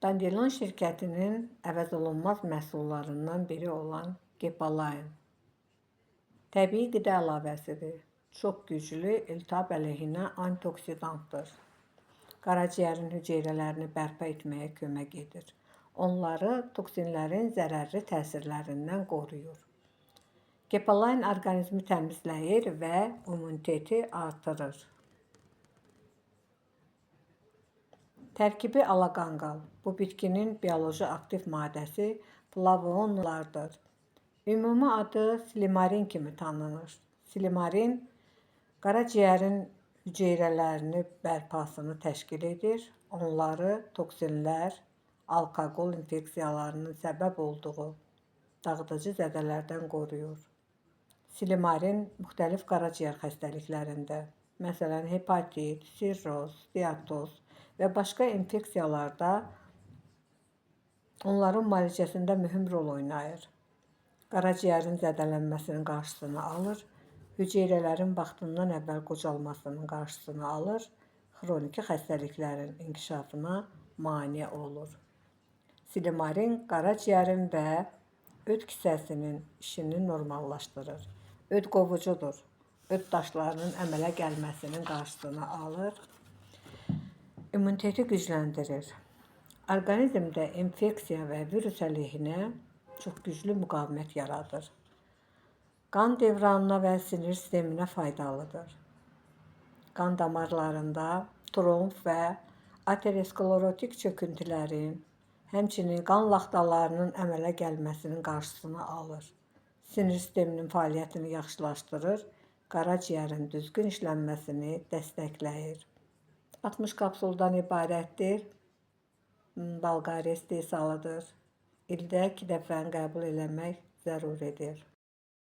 Dandelion şirkətinin əvəz olunmaz məhsullarından biri olan Gepaline təbii qida əlavəsidir. Çox güclü iltihab əleyhinə antioksidantdır. Qaraciyərin hüceyrələrini bərpa etməyə kömək edir. Onları toksinlərin zərərli təsirlərindən qoruyur. Gepaline orqanizmi təmizləyir və immuniteti artırır. Tərkibi alaqanqal. Bu bitkinin bioloji aktiv maddəsi flavonlardır. Ümumi adı silimarin kimi tanınır. Silimarin qaraciyərin hüceyrələrini bərpasını təşkil edir. Onları toksinlər, alkoqol infeksiyalarının səbəb olduğu dağıdıcı zədələrdən qoruyur. Silimarin müxtəlif qaraciyər xəstəliklərində, məsələn hepatit, sirroz, steatoz və başqa infeksiyalarda onların müalicəsində mühüm rol oynayır. Qaraciyərin zədələnməsinin qarşısını alır, hüceyrələrin vaxtından əvvəl qocalmasının qarşısını alır, xroniki xəstəliklərin inkişafına mane olur. Silimarin qaraciyərin və öd kisəsinin işini normallaşdırır. Öd qovucudur. Öd daşlarının əmələ gəlməsinin qarşısını alır. İmmuniteti gücləndirir. Orqanizmdə infeksiya və virus əleyhinə çox güclü müqavimət yaradır. Qan dövranına və sinir sisteminə faydalıdır. Qan damarlarında tromb və aterosklerotik çöküntülərin, həmçinin qan laxtalarının əmələ gəlməsinin qarşısını alır. Sinir sisteminin fəaliyyətini yaxşılaşdırır, qaraciyərin düzgün işlənməsini dəstəkləyir. 60 kapsuldan ibarətdir. Bolqariya istehsalıdır. İldə 2 dəfə qəbul eləmək zəruridir.